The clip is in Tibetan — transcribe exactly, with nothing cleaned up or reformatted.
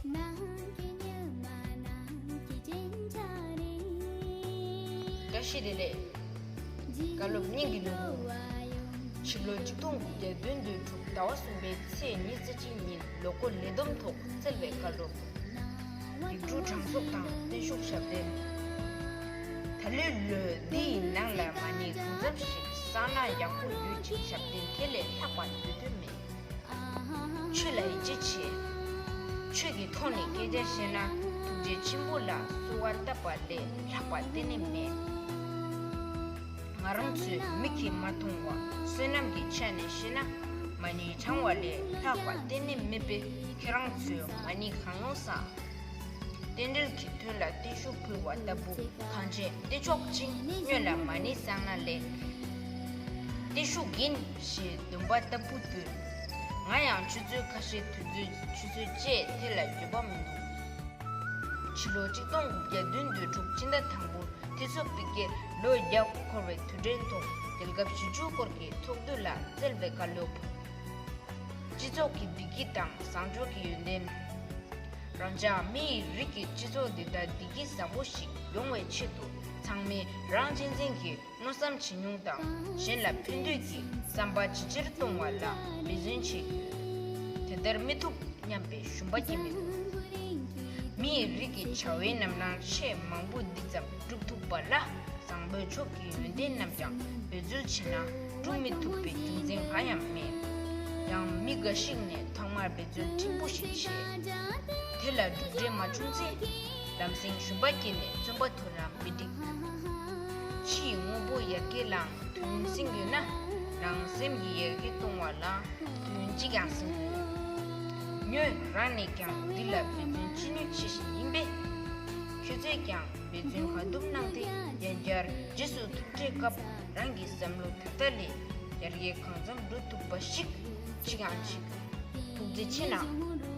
བཀྲ་ཤིས་བདེ་ལེགས། བཀའ་སློབ་སྙིང་གི་ལུང་། ཕྱི་ལོ་ཆིག་སྟོང་དགུ་བརྒྱ་བདུན་ཅུ་དོན་དྲུག་ཟླ་བ་གསུམ་པའི་ཚེས་ཉེར་གཅིག་ཉིན་ལོ་འཁོར་ལས་བསྡོམས་ཐོག་བསྩལ་བའི་བཀའ་སློབ། ཡིག་འབྲུ་གྲངས་གསོག་དང་བརྟན་བཞུགས་ཞབས་བརྟན། ད་ལོའི་ལོ་འདི་ཡི་ནང་ལ་མ་ཎི་གང་འཚམ་ཞིག་བསགས་ན་ཡག་པོ་ཡོད་ཅིག་ཞབས་བརྟན་དེ་ལས་ལྷག་པ་ཡོད་དོན་མེད། ཆོས་ལ་ཡིད་ཆེས་བྱེད། ཆོས་ཀྱི་ཐོག་ནས་སྐད་ཆ་བཤད་ན་ཐུགས་རྗེ་ཆེན་པོ་ལ་གསོལ་བ་བཏབ་པ་ལས་ལྷག་པ་གཏན་ནས་མེད། ང་རང་ཚོས་མིག་གིས་མ་མཐོང་བ་བསོད་ནམས་ཀྱི་ཆ་ནས་བཤད་ན་མ་ཎི་བགྲང་བ་ལས་ལྷག་པ་གཏན་ནས་མེད་པས། ཁྱེད་རང་ཚོས་མ་ཎི་གང་ཡོང་བསགས། རྟེན་འབྲེལ་གྱི་དོན་ལ་བརྟན་བཞུགས་ཕུལ་བ་ལྟ་བུ་གང་བྱས་བདེ་མཆོག་ཅིང་སྔོན་ལ་མ་ཎི་བསགས་ན་ལས། བརྟན་བཞུགས་ཡིན་ཞེས་འདུན་པ་ལྟ་བུ་དུས། ང་ཡང་ཆུ་ཚོད་ཁ་ཤས་དུས་ཚོད་ཆུ་ཚོད་བཅས་དེ་ལ་འགྱོད་པ་མི་འདུག་ཕྱི་ལོ་ཆིག་སྟོང་དགུ་བརྒྱ་བདུན་ཅུ་དོན་དྲུག་སྤྱི་ཟླ་དང་པོར་ཐེ་སོ་པི་ཀའི་ལོ་བརྒྱ་འཁོར་བའི་དུས་དྲན་ཐོག་རྒྱལ་ཁབ་གཞིས་བྱེས་སྐོར་གྱི་ཚོགས་འདུ་ལ་བསྩལ་བའི་བཀའ་སློབ། སྤྱི་ཚོགས་ཀྱི་བདེ་སྐྱིད་དང་བཟང་ཕྱོགས་ཀྱི་ཡོན་ཏན། རང་ཅག་མི་ཡི་རིགས་ཀྱི་སྤྱི་ཚོགས་འདི་ལྟར་བདེ་སྐྱིད་བཟང་པོ་ཞིག་ཡོང་བའི་ཆེད་དུ་ཚང་མས་རང་གཅེས་འཛིན་གྱི་མནོ་བསམ་ཇེ་ཉུང་དང་གཞན་ལ་ཕན་འདོད་ཀྱི་བསམ་པ་ཇེ་ཆེར་གཏོང་བ་ལ་འབད་བརྩོན་བྱེད་དགོས། དེ་ལྟར་མི་ཐུབ་སྙམ་པའི་ཞུམ་པ་སྐྱེ་མི་དགོས། མི་ཡི་རིགས་ཀྱི་བྱ་བའི་རྣམ་གྲངས་ཆེས་མང་པོ་འདི་ཙམ་སྒྲུབ་ཐུབ་པ་ལ། བཟང་པོའི་ཕྱོགས་ཀྱི་ཡོན་ཏན་རྣམས་ཀྱང་འབད་རྩོལ་བྱས་ན་སྒྲུབ་མི་ཐུབ་པའི་རྒྱུ་མཚན་གང་ཡང་མེད། ཡང་མི་འགའ་ཞིག་ནས་ཐོག་མར་འབད་རྩོལ་ཕྲན་བུ་ཞིག་བྱས། དེ་ལ་གྲུབ་འབྲས་མ་བྱུང་ཚེ། ལམ་སེང་ཞུམ་པ་སྐྱེས་ནས་བརྩོན་པ་དུ་ར་མི་འགྲིག་ཕྱིའི་དངོས་པོ་ཡར་རྒྱས་ལའང་དོན་སྲིང་དགོས་ན། རང་སེམས་ཀྱི་ཡར་རྒྱས་གཏོང་བ་ལའང་དོན་གཅིག་ཀྱང་སྲིང་དགོས། ངོས་རང་ནས་ཀྱང་འདི་ལ་འབད་བརྩོན་ཅི་ནུས་ཆེ་ཞིག་ཡིན་པས། ཁྱོད་ཚོས་ཀྱང་འབད་བརྩོན་གང་ཐུབ་གནང་སྟེ། ཡང་བསྐྱར་རྗེས་སུ་ཐུག་འཕྲད་སྐབས་རང་གི་བསམ་བློ་ད་ལྟ་ལས་ཡར་རྒྱས་གང་འཚམ་འགྲོ་ཐུབ་པ་ཞིག་གཅིག་ཡང་གཅིག་ཐུགས་རྗེ་ཆེ་གནང་།